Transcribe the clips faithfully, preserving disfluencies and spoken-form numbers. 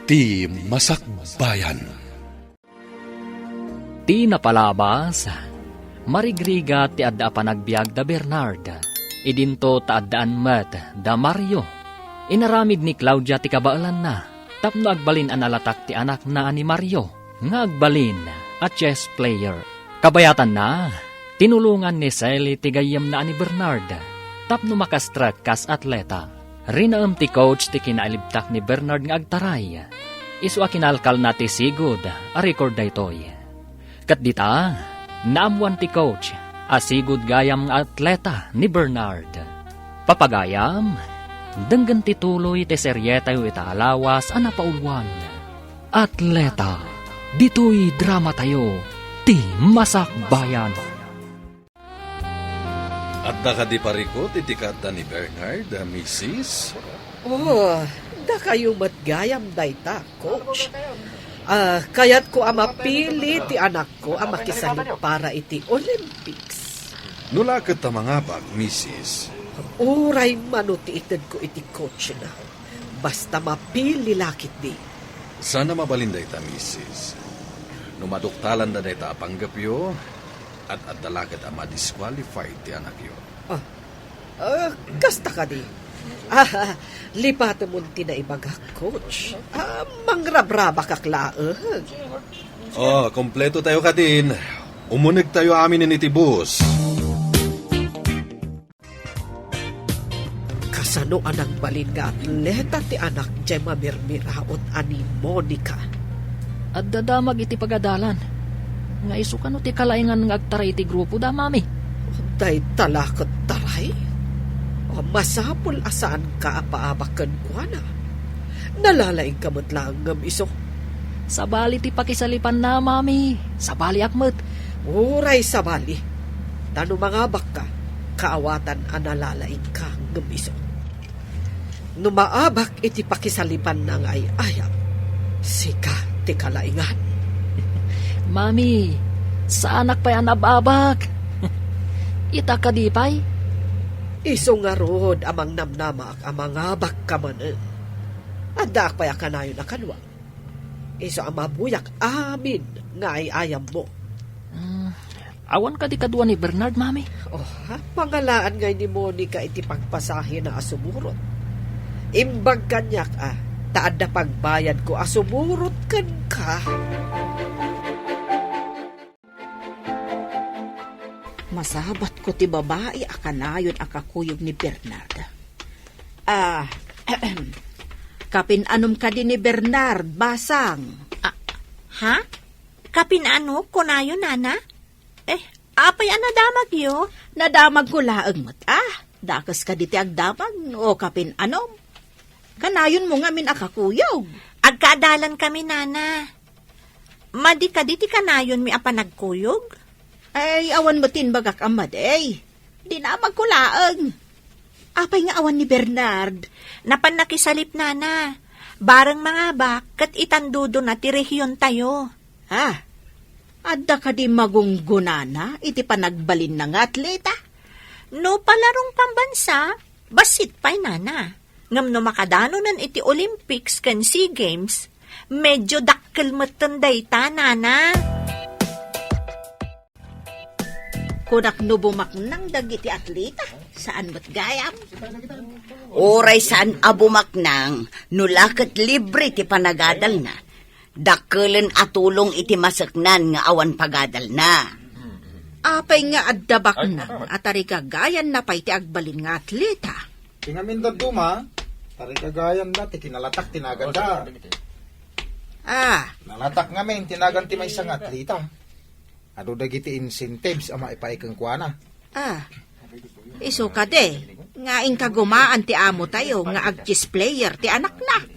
Ti Masakbayan. Ti napalabas, marigrigat ti adda a panagbiag da Bernard. Idinto ta addaan met da Mario. Inaramid ni Claudia ti kabaelanna tapno agbalin a nalatak ti anakna a ni Mario nga agbalin a chess player. Kabayatanna, tinulongan ni Sally ti gayyemna a ni Bernard tapno makastrek kas atleta. Rinaem ti coach ti kinalibtak ni Bernard nga agtaray. Isu a kinalkalna ti sigud a record daytoy. Ket dita, naammoan ti coach a sigud gayam nga atleta ni Bernard. Papagayam, denggen ti tuloy ti serietayo ita a lawas a napauloan. Atleta, ditoy dramatayo, ti Masakbayan. Adda kadi parikut iti kaadda ni Bernard, a misis? Oh, dakayo met gayam dayta, coach. Ah, kayatko a mapili ti anakko a makisalip para iti Olympics. No la ket ta mangabak, misis. Uray mano ti itedko iti coachna. Basta mapili la ketdi. Saan a mabalin dayta, misis. No maduktalanda dayta a panggepyo, ad-adda la ket a ma-disqualify ti anakyo. Ah, ah, kasta kadi? Ah, lipatemon ti naibagak, coach. Ah, mangrabrabakak laeng. Oh, kompleto tayo kadin. Umuneg tayo aminen iti bus. Kasano a nagbalin nga atleta ti anak jay mamirmiraot a ni Monica? Adda damag iti pagadalan. Nga isu kano ti kalaingan nga agtaray iti grupo da, mami? Dayta la ket taray? Masapul a saanka a paabak kenkuana. Nalalaingka met laeng ngem isu. Sabali ti pakisalipanna, mami. Sabaliak met. Uray sabali. Ta no mangabakka, kaawatan a nalalaingka ngem isu. No maabak iti pakisalipanna nga ay-ayam, sika ti kalaingan. Mami, saanak pay a nab-abak. Ita kadi pay? Isu ngarud a mangnamnamaak a mangabakka manen. Addaak pay a kanayon a kaduak. Isu a mabuyak amin nga ay-ayammo. Mm, awan kadi kadua ni Bernard, mami? Oh, ha? Pangalaan ngay ni Monica iti pagpasahina a sumurot. Imbag kaniak, a, ta adda pagbayadko a sumurot kenka. Masabatko ti babai a kanayon a kakuyog ni Bernard. Ah, kapin-anom kadi ni Bernard, basang? Ah, ha? Kapin-ano, kunayo, nana? Eh, apay a nadamagyo? Nadamagko laeng met, ah. Dakes kadi ti agdamag, o kapin-anom? Kanayonmo ngamin a kakuyog. Agkaadalan kami, nana. Madi kadi ti kanayonmi a panagkuyog? Ay, awan met ti imbagak a madi. Dinamagko laeng. Apay nga awan ni Bernard? Napan nakisalip, nana. Bareng mangabak, ket itandodona ti rehiontayo. Ah, adda kadi magunggonana iti panagbalinna nga atleta? No palarong pambansa, bassit pay, nana. Ngem no makadanonen iti Olympics ken Sea Games, medyo dakkel metten dayta, nana. Kunak no bumaknang dagiti atleta, saan met gayam? Uray saan a bumaknang, no la ket libre ti panagadalna. Dakkelen a tulong iti maseknan nga awan pagadalna. Apay nga adda baknang a tarigagayanna pay ti agbalin nga atleta? Ti ngamin dadduma, tarigagayanna ti kinalatak ti naganda. Ah. Nalatak ngamin ti nagan ti maysa nga atleta. Adu dagiti incentives a maipaay kenkuana. Ah, isu kadi, nga inkagumaan ti amo tayo nga ag-chess player ti anakna.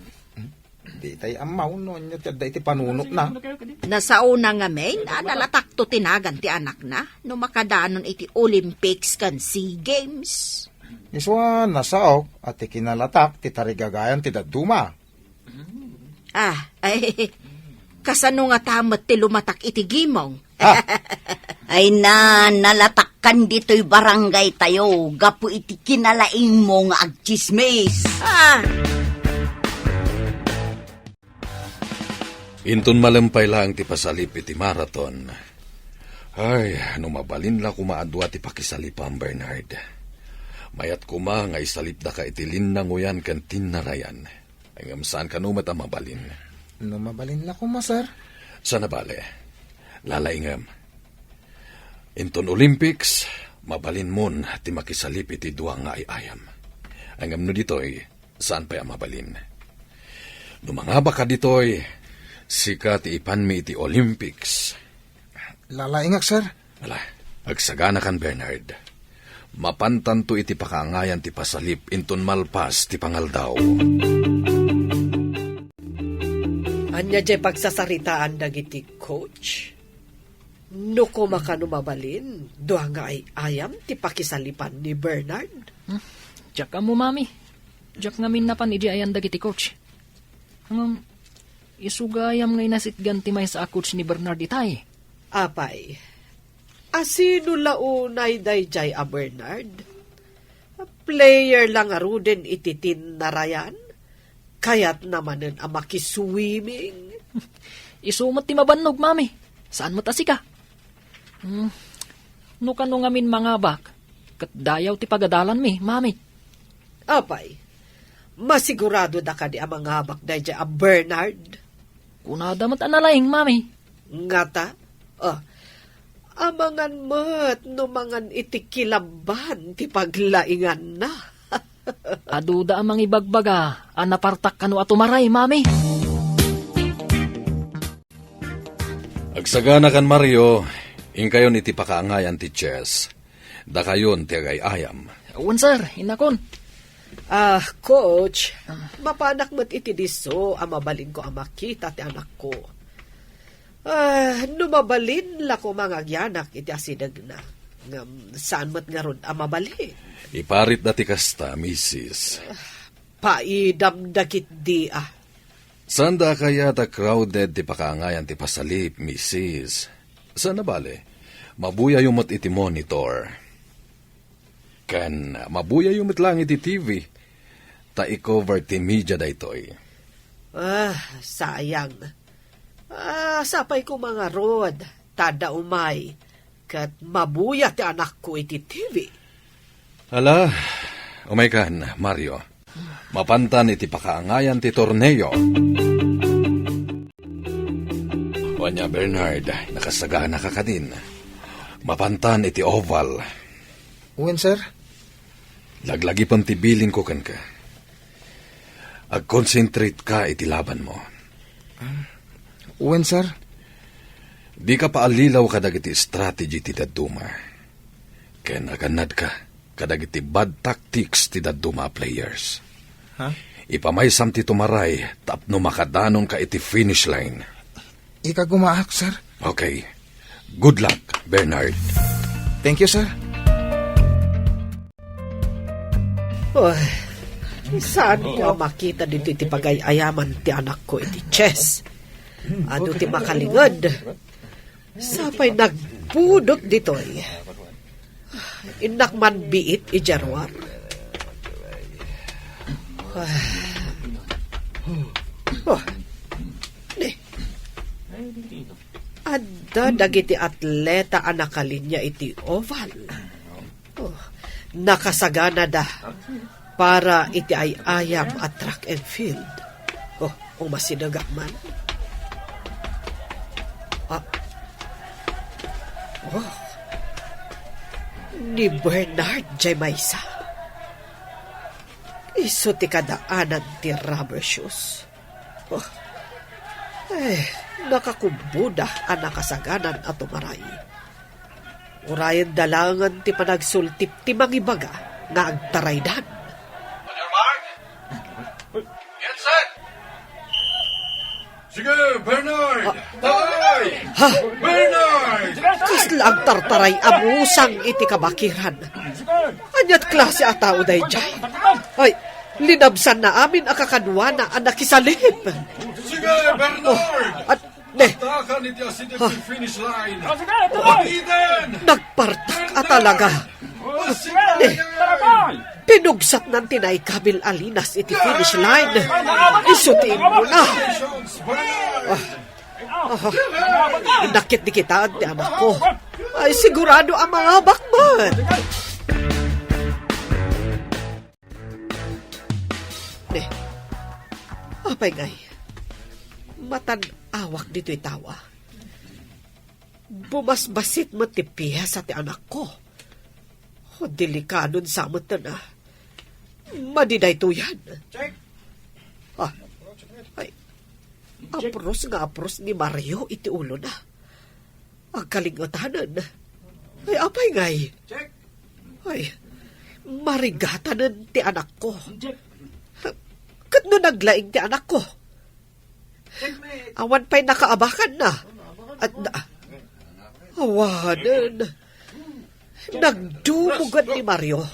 Ditay ammo no anya ti adda iti panunotna. Nasaona ngamin a nalatakto ti nagan ti anakna no makadanon iti Olympics ken Sea Games. Isua, nasaok a ti kinalatak ti tarigagayan ti dadduma. Ah, ay, kasano ngata met ti lumatak iti gimong? Ah. Ay na, nalatakkan ditoy barangay tayo gapu iti kinalaingmo nga agtsismis. Ah. Inton malem pay laeng ti pasalip iti marathon. Ay, no mabalin la koma a dua ti pakisalipam, Bernard. Mayat koma nga isalipdaka iti linnangoyan ken tinnarayan. Ngem saan kano met a mabalin. No mabalin la koma, sir. Saan a bale. Lalaingem. Inton Olympics, mabalinmon ti makisalip iti dua nga ay-ayam. Ngem no ditoy, saan pay a mabalin. No mangabaka ditoy, sika ti ipanmi iti Olympics. Lalaingak, sir. Ala, agsaganakan, Bernard. Mapantanto iti pakaangayan ti pasalip inton malpas ti pangaldaw. Ania jay pagsasaritaan dagiti coach? No koma kano mabalin, dua nga ay-ayam ti pakisalipan ni Bernard? Hmm, diak ammo, Mami. Diak ngamin napan idi ayan dagiti coach. Ngem, isu gayam nga inasitgan ti maysa a coach ni Bernard itay. Apay, asino la unay daydiay a Bernard? Player la ngaruden iti tinnarayan? Kayatna manen a makiswimming? Isu met ti mabannog, Mami. Saan met a sika? Hmm. No kano ngamin mangabak, ket dayaw ti pagadalanmi, Mami. Apay, masiguradoda kadi a mangabak daydiay a Bernard? Kunada met a nalaing, Mami. Ngata? Oh, amangan met no mangan iti kilabban ti paglainganna. Aduda a mangibagbaga a napartak kano a tumaray, Mami. Agsaganakan, Mario, inkayon iti pakaangayan ti chess. Dakayon ti agay-ayam. Wen, sir, innakon. Ah, coach, mapanak met iti disso a mabalinko a makita ti anakko. Ah, no mabalin la koma nga agyanak iti asidegna. Ngem saan met ngarud a mabalin. Iparitda ti kasta, misis. Paidam dagiti, ah. Saanda a kayat a crowded ti pakaangayan ti pasalip, misis. Saan a bale, mabuyayo met iti monitor. Ken mabuyayo met laeng iti T V, ta i-cover ti media daytoy. Ah, sayang. Ah, sapay koma ngarud, ta adda umay, ket mabuya ti anakko iti T V. Ala, umaykan, Mario. Mapantan iti pakaangayan ti torneo. Ania, Bernard, nakasaganaka kadin. Mapantan iti oval. Wen, sir. Laglagipem ti bilinko kenka. Agconcentrate ka iti labanmo. Wen, sir. Dika paallilaw kadagiti strategy ti dadduma. Ken agannadka kadagiti bad tactics ti dadduma a players. Ha? Ipamaysam ti tumaray tapno makadanonka iti finish line. Ikagumaak, sir. Okay. Good luck, Bernard. Thank you, sir. Oy, saanko a makita ditoy ti pagay-ayaman ti anakko iti chess. Adu ti makalinged. Sapay nagpudot ditoy. Innak man biit idiay ruar. Oh, ni. Adda dagiti atleta a nakalinia iti oval. Oh, nakasaganada para iti ay-ayam a track and field. Oh, umasidegak man. Ah. Oh. Ni Bernard jay maysa. Isu ti kadaanan ti rubber shoes. Oh. Eh, nakakubboda a nakasaganan a tumaray. Urayenda laengen ti panagsultip ti mangibaga nga agtaraydan. Yes, sir. Sige, Bernard! Ah. Taray! Ha? Bernard! Kasla agtartaray a musang iti kabakiran. Aniat klase a tao daydiay? Ay, linabsanna amin a kakaduana a nakisalip. Sige, Bernard! Oh, at, ne. Atakan iti asideg ti finish line. Sige, tuloy! Eden! Nagpartak a talaga. Bernard! Ne. Tara, boy! Pinugsatnan ti naikabil a linas iti finish line. Isu ti immuna. Congratulations, Bernard! Ah. Ah, nakit di kitaan ti anakko. Ay, sigurado a mangabak man. Ne, apay ngay, matan-awak ditoy tawa. Bumasbasit met ti piesa ti anakko. O, delikadon sa met na. Madi daytoyan. Ah, ay, apros nga apros ni Mario iti ulona. Agkalingetanen. Ay, apay ngay? Ay, marigatanen ti anakko. Ket no naglaing ti anakko? Awan pay nakaabakanna. At na, awanen. Nagdumugan ni Mario.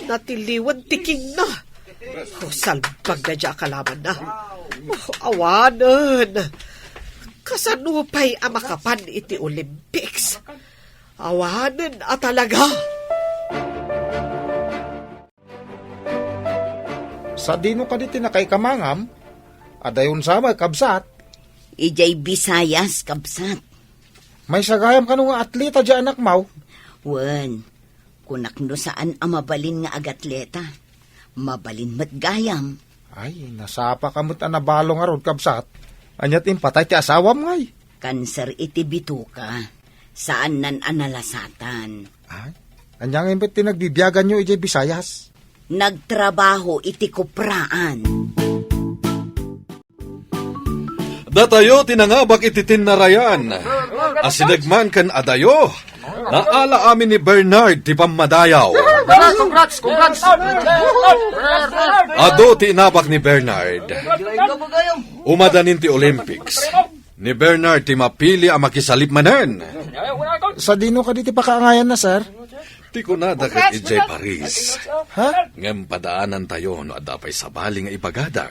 Natiliwan ti kingna. O, salbag na dia kalamanna. O, awanen. Kasano pay a makapan iti Olympics? Awanen a talaga. Sadino kadi ti nakaikamangam? Adayon sa met, kabsat. Idiay Visayas, kabsat. Maysa gayam kano nga atleta diay anakmaw? Wen, kunak no saan a mabalin nga agatleta. Mabalin met gayam. Ay, nasapa ka met a nabalo ngarud, kabsat. Ania ti impatay ti asawam ngay? Kanser iti bituka. Saannan a nalasatan. Ay, ania ngay met ti nagbibiaganyo idiay Visayas? Nagtrabaho iti kupraan. Datayo ti nangabak iti tinnarayan. Asideg man ken adayo, naala amin ni Bernard ti pammadayaw. Congrats, congrats, congrats. Adu ti inabak ni Bernard. Umadanin ti Olympics. Ni Bernard ti mapili a makisalip manen. Sadino kadi ti pakaangayanna, sir? Ti kunada ket idiay Paris. Ha? Ngem padaanantayo no adda pay sabali nga ibagada.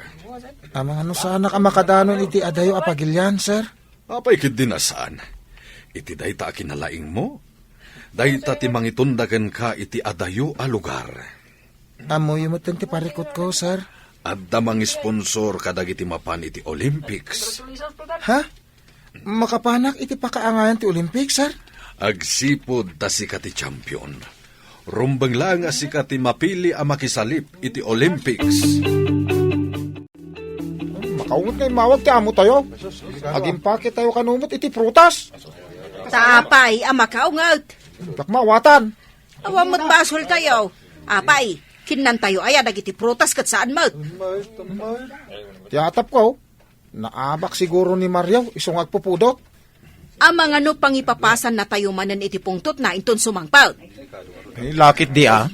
Amangan no saanak a makadanon iti adayo a pagilian, sir? Apay ketdi a saan? Iti dayta a kinalaingmo, dayta ti mangitunda kenka iti adayo a lugar. Ammoyo metten ti parikutko, sir. Adda mangisponsor kadagiti mapan iti Olympics. Ha? Makapanak iti pakaangayan ti Olympics, sir? Agsipud ta sika ti champion. Rumbeng laeng a sika ti mapili a makisalip iti Olympics. Makaunget nga immawag ti amotayo. Agimpaketayo kano met iti prutas. Ta apay a makaunget? Diak maawatan. Awan met basoltayo. Apay, kinnantayo aya dagiti prutas ket saan met? Ti atapko, naabak siguro ni Mario isu nga agpupudot. Amangan no pangipapasannatayo manen iti pungtotna inton sumangpet. Ay, lakit di a.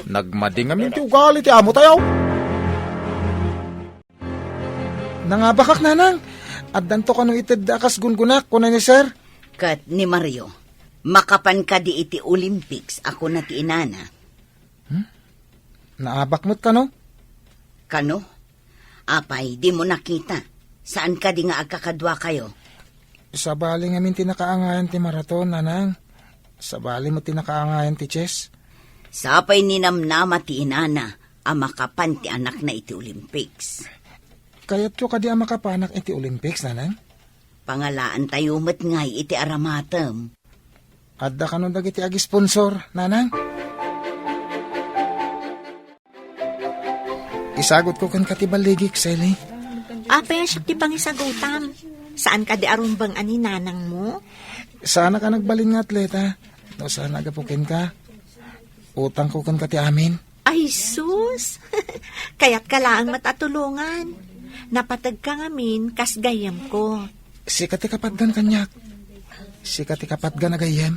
Nagmadi ngamin ti ugali ti amotayo. Nangabakak, nanang. Addanto kano itedda a kas gungonak, kuna ni sir. Ket ni Mario, makapan kadi iti Olympics a kuna ti inana? Hmm? Naabak met kano? Kano? Apay, dimo nakita? Saan kadi nga agkakaduakayo? Sabali ngamin ti nakaangayan ti maraton, nanang. Sabali met ti nakaangayan ti chess. Sapay ninamnama ti inana a makapan ti anakna iti Olympics. Kayatyo kadi a makapanak iti Olympics, nanang? Pangalaantayo met ngay iti aramatem. Adda kano dagiti agisponsor, nanang? Isagutko kenka ti balligik, Sally. Apay a siak ti pangisagutam? Saan kadi a rumbeng a ni nanangmo? Saanak a nagbalin nga atleta. No saan a gapu kenka, utangko kenka ti amin. Ay, sus! Kayatka laeng met a tulongan. Napategka ngamin kas gayyemko. Sika ti kapatgan kaniak. Sika ti kapatgan a gayyem.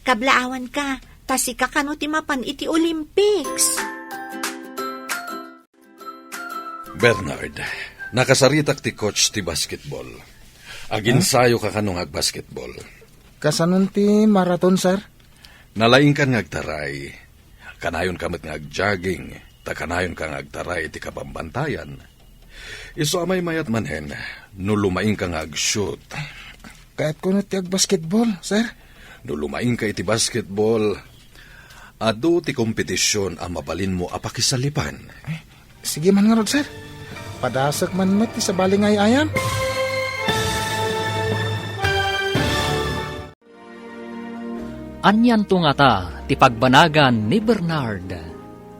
Kablaawanka, ta sika kano ti mapan iti Olympics. Bernard, nakasaritak ti coach ti basketball. Aginsayoka kano nga agbasketball. Kasanon ti maraton, sir? Nalaingkan nga agtaray. Kanayonka met nga agjogging, ta kanayonka nga agtaray iti kabambantayan. Isu a maymayat manen, no lumaingka nga agshoot. Kayatko no ti agbasketball, sir. No lumaingka iti basketball, adu ti kompetision a mabalinmo a pakisalipan. Eh, sige man ngarud, sir. Padasek man met ti sabali nga ay-ayam. Anianto ngata ti pagbanagan ni Bernard?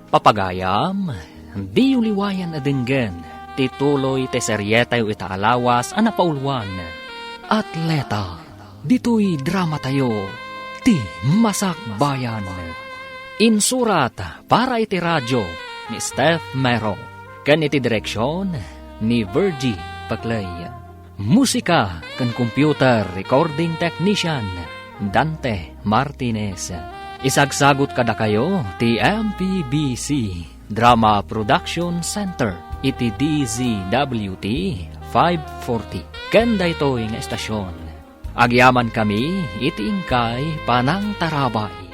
Papagayam, diyo liwayan a denggen ti tuloy ti serietayo ita a lawas a napauluan. Atleta, ditoy dramatayo, ti Masakbayan. Insurat para iti radio ni Steph Mero, ken iti direksion ni Virgie Paclay. Musika ken computer recording technician, Dante Martinez. Isagsagut kadakayo ti M P B C Drama Production Center iti D Z W T five forty. Ken daytoy nga estasyon, agyamankami iti inkay panangtarabay.